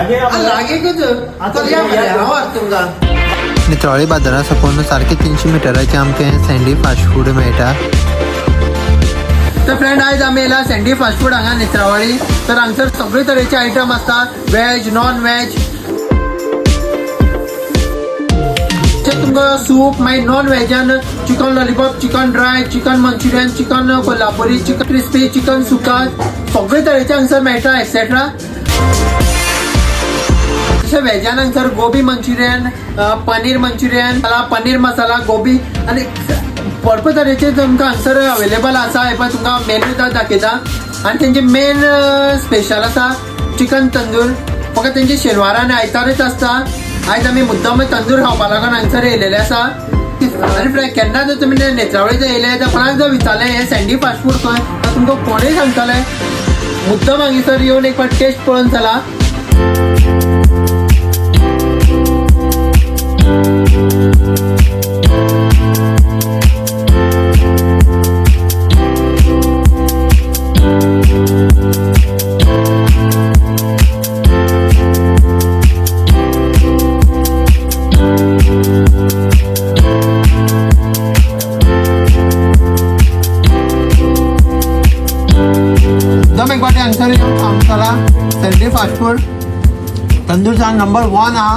लागींच चल या मरे, हांव हाडटा तुमकां. नेत्रावळी बाजारा साकून सारकें 300 मिटराचेर आमकां सँडी फास्ट फूड मेळटा. तर फ्रेंड, आयज आमी येयला सँडी फास्ट फूड हांगा नेत्रावळी. तर हांगसर सगळे तरेचे आयटम आसता, व्हेज, नॉन व्हेज. तुमकां सूप, मागीर non व्हेजान chicken lollipop, chicken dry, chicken Manchurian, chicken Kolhapuri, chicken crispy, chicken sukka, सगळे तरेचे हांगसर मेळटा एक्सेट्रा. तशें व्हेजान हांगसर गोबी मंचुरियन, पनीर मंचुरियन, पनीर मसाला, गोबी आनी भरपूर तरेचे तुमकां हांगसर अवेलेबल आसा. हे पळय, तुमकां मेन्यू दाखयता. आनी तेंचे मेन स्पेशल आसा चिकन तंदूर. फकत तेंचे शेनवारा आनी आयतारच आसता. आयज आमी मुद्दम तंदूर खावपा लागून हांगसर येयलेले आसा. आनी फ्रेंड, केन्ना जर तुमी नेत्रावळी जर येयले तर कोणाक जर विचारलें हें सँडी फास्ट फूड खंय, तर तुमकां कोणूय सांगतले. मुद्दम हांगसर येवन एक फावट टेस्ट पळोवन चला. मुद्दम एक फावटी हांगसर येवन खावन चला. सँडी फास्ट फूड तंदूर सांग नंबर 1 आहा.